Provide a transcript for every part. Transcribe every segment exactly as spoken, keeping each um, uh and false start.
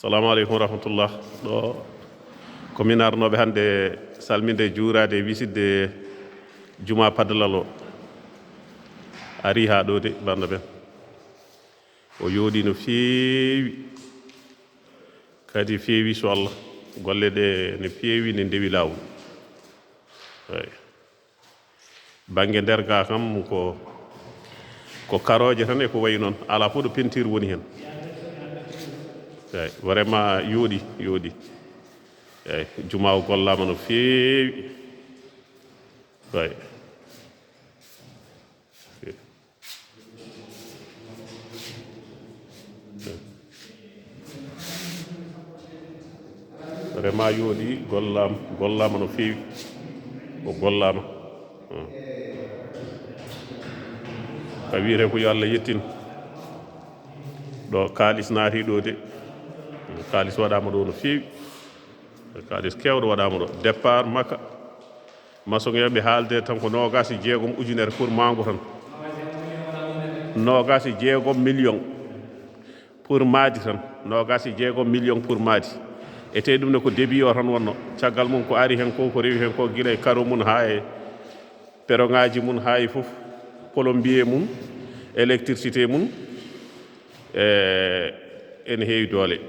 Salamu aleykum wa rahmatullah. Ɗo ko min arnooɓe hannde salminde, juuraade e wisitde juma Padalal o. Ari haa ɗo de, bannda ɓen. O yooɗi no feewi. Kadi feewi so Allah. Golle ɗe ne feewi, ne ndewi laawol. Eyi. Bannge nder ga kam ko, ko karooje tan e ko wayi noon. Alaa fof ɗo peinture woni heen. Eyi, vraiment yooɗi, yooɗi. Eyi, juma o gollaama no feewi. Eyi. Vraiment yooɗi, gollaama, gollaama no feewi. O gollaama. Hmm. Ka wiyete ko yo Allah yettin. Ɗo kaalis naati ɗo de. Hmm, kaalis waɗaama ɗo no feewi. Kaalis keewɗo waɗaama ɗo. Départ Makka. Maçon en ɓe haalde tan ko noogaas e jeegom ujunere pour maango tan. Noogaas e jeegom million pour maadi tan. Noogaas e jeegom million pour maadi. E tey ɗum ne ko début o tan wonno. Caggal mum ko ari heen ko, ko rewi heen ko, gila e karo mum haa e peroŋaaji mum haa e fof. Plombier mum, électricité mum, e ene heewi doole.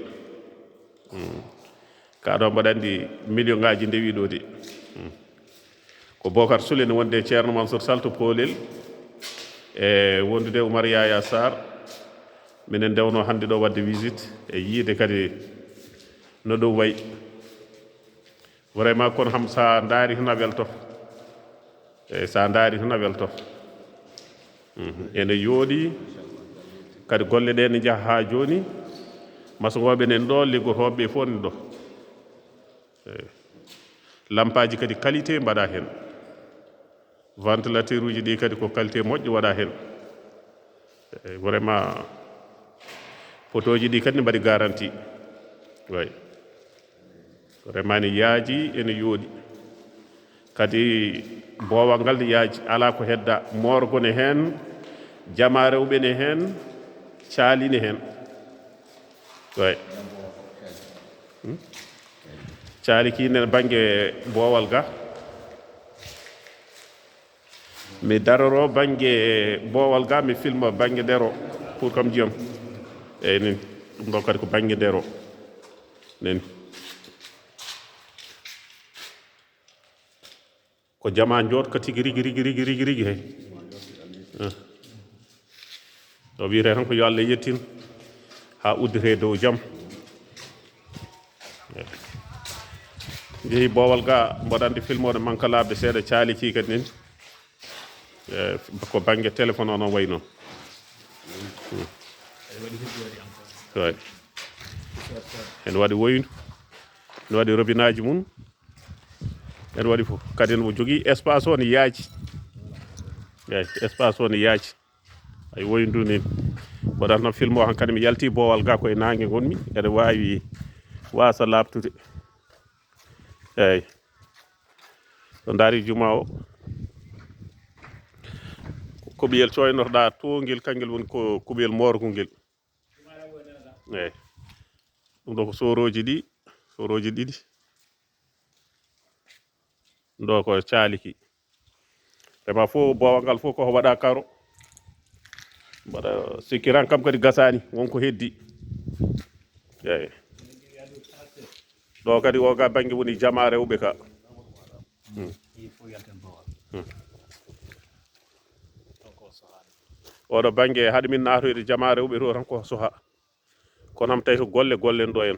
Hmm. Ka ɗo mbaɗa anndi million ngaji ndewi ɗo de. Hmm. Ko Bokar Sule ne wonde e Ceerno Mansour Sall to Poolel. E wondude Oumar Yaya Sarr. Minen ndewno hannde ɗo waɗde visite e yiide kadi no ɗum wayi. Vraiment kono ham sa ndaari tan a welto. Eyi, sa ndaari tan a welto. Mhm. Ene yooɗi. Kadi golle ɗe ne njaha haa jooni. Maçon ɓe nen ɗo, liggotooɓe ɓe fof nen ɗo. Eyi. Lampaaji kadi qualité mbaɗa heen. Ventilateur uji ɗi kadi ko qualité moƴƴo waɗa heen. Eyi, vraiment, potooji ɗi kadi ne mbaɗi garantie. Way. Vraiment ne yaaji, ene yooɗi. Kadi boowal ngal ne yaaji, alaa ko hedda. Moorgo ne heen, jamaa rewɓe ne heen, caali ne heen. Way. Hmm? Caali ki nen bannge boowal ga. Mi daroro bannge boowal ga, mi filma bannge ndero pour kam jiyam. Eyi, nin. Ɗum ɗo kadi ko bannge ndero. Nin. Ko jamaa njooɗka tigi rigi, rigi, rigi, rigi, rigi, hey. Eh. Ɗo wiyete tan ko yo Allah yettin haa uddite dow jam. Eh. Njehi boowal ga, mboɗa anndi filmooɗo manka laaɓde seeɗa, caali ki kadi nin. Eh, ko bannge téléphone o noon wayi noon. Hmm. Way. Ene waɗi woyndu, ene waɗi robinaaji mum, ene waɗi fof. Kadi ene jogii espace o ne yaaji. Eyi, espace o ne yaaji. Ay, woyndu ni. Mboɗa anndi film o han kadi mi yalti boowal ga ko e naange ngonmi. Ene waawi waasa laaɓtude. Eyi. So ndaari juma o, kuɓiyel coynorɗa to ngel, kangel woni ko kuɓiyel moorgo ngel. Eyi. Ɗum ɗo ko sorooji ɗi, sorooji ɗiɗi. Ɗo ko caaliki. Ema fof, boowal ngal fof ko waɗa karo. Mbaɗa sikkiran kam kadi gasaani, won ko heddi. Eyi. Ɗo kadi o ga bannge woni jamaa rewɓe ka. Hmm. Hmm. Oɗo bannge haɗi min naatoyde jamaa rewɓe to tan ko soha. Kono am tawi ko golle, gollen ɗo en.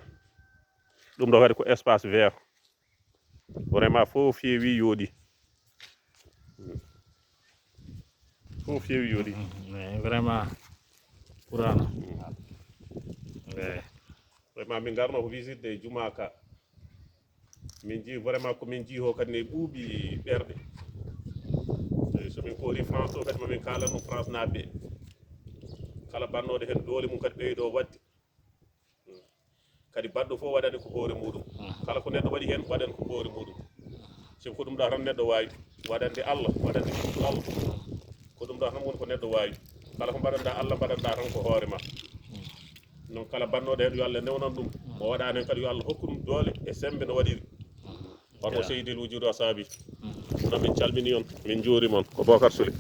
Ɗum ɗo kadi ko espace vert. Vraiment fof feewi yooɗi. Fof feewi yooɗi. Mm, mais vraiment, Qur'ana. Mm. Eh. Vraiment, min ngarno ko visite de juma ka. Min jii vraiment ko min jii ho kadi ne ɓuuɓi ɓerɗe. Eh, so min koori France o kadi ma min kaalan ɗum France naaɓe. Kala bannooɗo heen doole mum kadi ɓeydo waɗde. Kadi baɗɗo fof waɗani ko hoore muɗum. Kala ko neɗɗo waɗi heen, waɗani ko hoore muɗum. Sabu ko ɗum ɗa tan neɗɗo waawi. Waɗande Allah, waɗande Allah. Ko ɗum ɗa tan woni ko neɗɗo waawi. Kala ko mbaɗanɗa Allah, mbaɗanɗa tan ko hoore ma. Noon kala bannooɗo heen, yo Allah newnan ɗum. Mo waɗaani heen kadi, yo Allah hokku ɗum doole e semmbe no waɗiri. Hono Seydil Wujuudu Asaabi. Kono min calminii on, min njuuriima on. Ko Bookar Sule.